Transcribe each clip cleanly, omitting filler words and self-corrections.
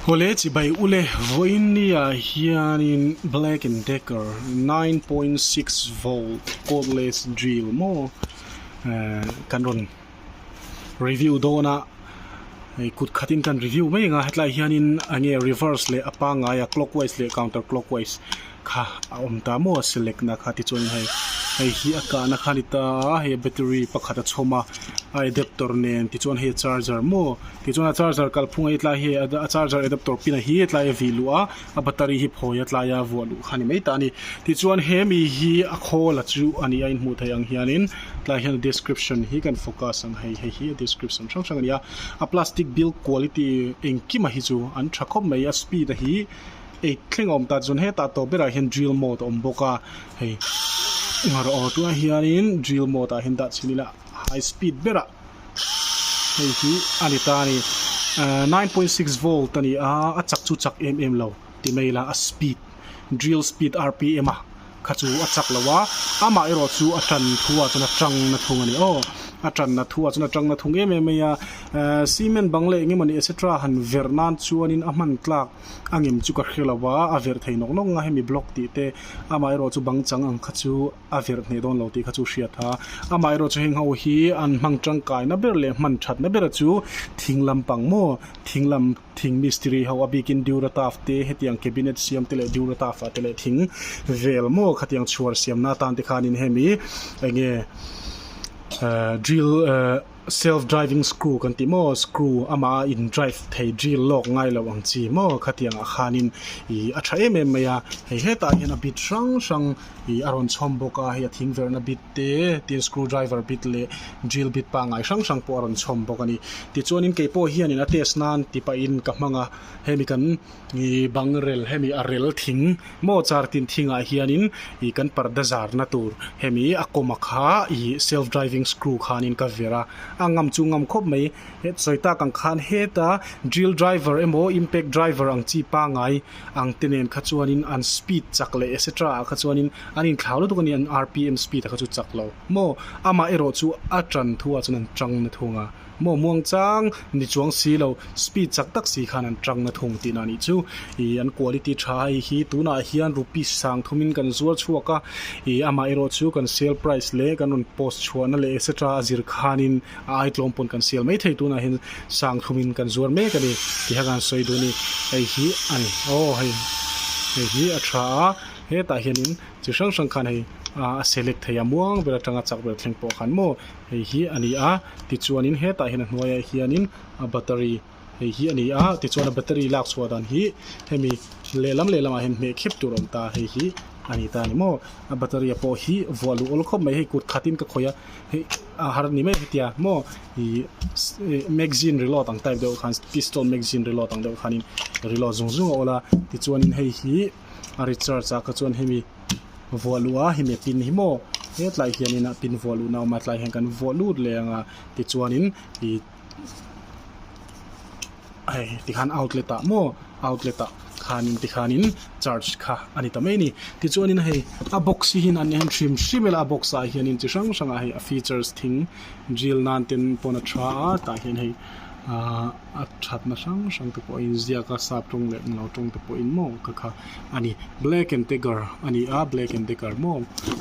Awle chibai ule vawiin ni-ah hianin Black and Decker 9.6 volt cordless drill maw eh kan rawn review dawn a hei kut khatin kan review mai ang a hetlai hianin eng nge reverse leh a pangngai a clockwise leh counter clockwise kha a awm ta maw a select na kha tichuan hei hei hi a kahna kha a ni ta a hei battery pakhat a chhawm a a adapter nen tichuan hei a charger maw tichuan a charger kalphung a tlai hi a charger adapter pin a hi tlai a vih luh a a battery hi phawi a tlai a vuah luh kha a ni mai ta a ni tichuan hemi hi a khawl a chu a ni a inhmuh theih ang hianin tlai hian a description hi kan focus ang hei hei hi a description hrang hrang a ni a a plastic build quality engkima hi chu an tha khawp mai a speed a hi. Ei thleng a awm ta chuan hetah tawp berah hian drill mode a awm bawk a hei ngarawh aw tunah hianin drill mode ah hian dah chhin ila high speed berah hei hi a ni ta a ni ahh 9.6 volt a ni a a chak chu chak em em lo ti mai ila a speed drill speed rpm a kha chu a chak lo a amah erawh chu a tan thu ah chuan a tang na thung a ni aw a tan na thu ah chuan a tang na thung em em mai a ehh cement bang leh eng emawni et cetera han verh nan chuanin a hman tlak a ngem chu ka hre lo a a verh thei nawk nawk a hemi block tih te amah erawh chu bang chang ang kha chu a verh hneh dawn lo tih kha chu hriat a amah erawh chu heng ho hi an hmang tangkai na ber leh hman that na ber chu thing lampang maw thing lam thing mistiri ho a bikin Durataf te hetiang cabinet siam te leh Durataf ah te leh thing vel maw khatiang chhuar siam na atan te khanin hemi enge ehh drill ehh self driving screw kan tih maw screw amah a in drive thei drill lawk ngai loh ang chi maw khatiang ah khanin ih a tha em em mai a hei hetah hian a bit hrang hrang ih a rawn chhawm bawk a hei a thing verhna bit te tin screw driver bit leh drill bit pangngai hrang hrang pawh a rawn chhawm bawk a ni tichuanin kei pawh hianin a test nan ti pahin ka hmang a hemi kan ih bang rel hemi a rel thing maw char tin thingah hianin ih kan parda zarna tur hemi a kawma kha ih self driving screw khanin ka ver a a ngam chu ngam khawp mai he sawi tak ang khan heta drill driver emaw impact driver ang chi pangngai ang te nen kha chuanin an speed chak leh et cetera ah kha chuanin an inthlau lutuk a ni an rpm speed ah kha chu chak lo maw amah erawh chu a tan thu ah chuan an tang na thung a maw muang chang ni chuang si lo speed chak tak si khan an tang na thung tihna a nih chu ih an quality tha hei hi tunah hian rupees sang thumin kan zuar chhuak a ih amah erawh chu kan sale price leh kan rawn post chhuahna leh et cetera a zir khanin a ai tlawm pawn kan sial mai thei tunah hian sang thumin kan zuar mek a ni tih kha kan sawi duh a ni hei hi a ni aw hei hei hi a tha a hetah hianin chi hrang hrang khan hei a select thei a muang ber atanga chak ber thleng pawh khan maw hei hi a ni a tichuanin hetah hian a hnuaiah hianin a battery hei hi a ni a tichuan a battery lak chhuah dan hi hemi lehlam lehlamah hian hmeh khep tur a awm ta hei hi a ni ta a ni maw a battery pawh hi vuah luh awl khawp mai hei kut khatin ka khawih a hei a har ni mai hetia maw ih magazine reload ang type deuh khan pistol magazine reload ang deuh khanin reload zung zung a awl a tichuanin hei hi a recharge ah kha chuan hemi vuah luh a hemi a pin hi maw hetlai hianin a pin vuah luhna a awm a tlai hian kan vuah lut leh ang a tichuanin ih hei tikhan outlet ah maw outlet ah khanin tikhanin charge kha a ni ta mai a ni tichuanin hei a box hi hian an en hrim hrim ila a box ah hianin chi hrang hrang ah hei a features thing drill nan ten pawn a tha a tah hian hei ahh a thatna hrang hrang te pawh a inziak a sap tawng leh englo tawng te pawhin maw ka kha a ni black and decker a ni a black and decker maw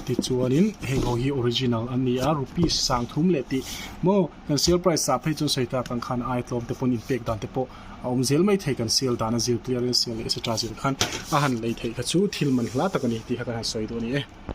tichuanin heng ho hi original an ni a rupees sang thum leh tih maw. Kan sale price ah phei chuan sawi tak ang khan ai tlawm te pawn inpek dan te pawh a awm zel mai thei kan sale dan a zir clearance sale leh et cetera zir khan a han lei theih kha chu thil man hla tak a ni tih kha kan han sawi duh a ni e.